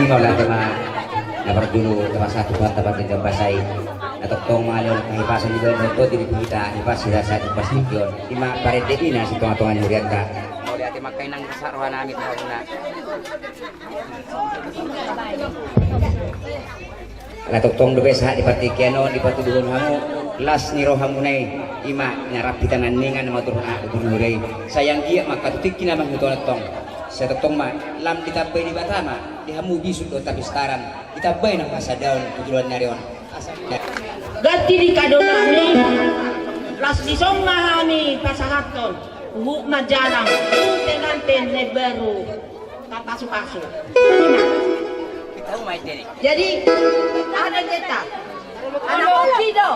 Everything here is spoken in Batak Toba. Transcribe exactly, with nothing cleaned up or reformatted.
Mauliate ma. Na parjolo tapasahat Tuhanta partingkian basa i. Na tongtong ma ale on hahipason di baen dohot di hita hipas hita sahat di pasinjon. Ima parende ina si tonga-tonga ni hurianta. Mauliate ma angka inang, sahat roha nami tu hamuna. Ala tongtong dope sahat di partingkian on dipatuduhon hamu las ni rohamuna i. Ima na rap hita nandingan na maturhon anak boru ni huria i. Sai anggiat ma angka tu tingki na manghuton tong. Sai tongtong ma lam ditambai Debata ma di hamu bisuk dohot hapistaran, ditambai na hasadaon tu joloan ni ari on. Ganti di kado nami, las dison ma hami pasahathon huhut manjalang tu penganten na imbaru. Tapasu-pasu. Jadi, ada kita. Ada kopi do.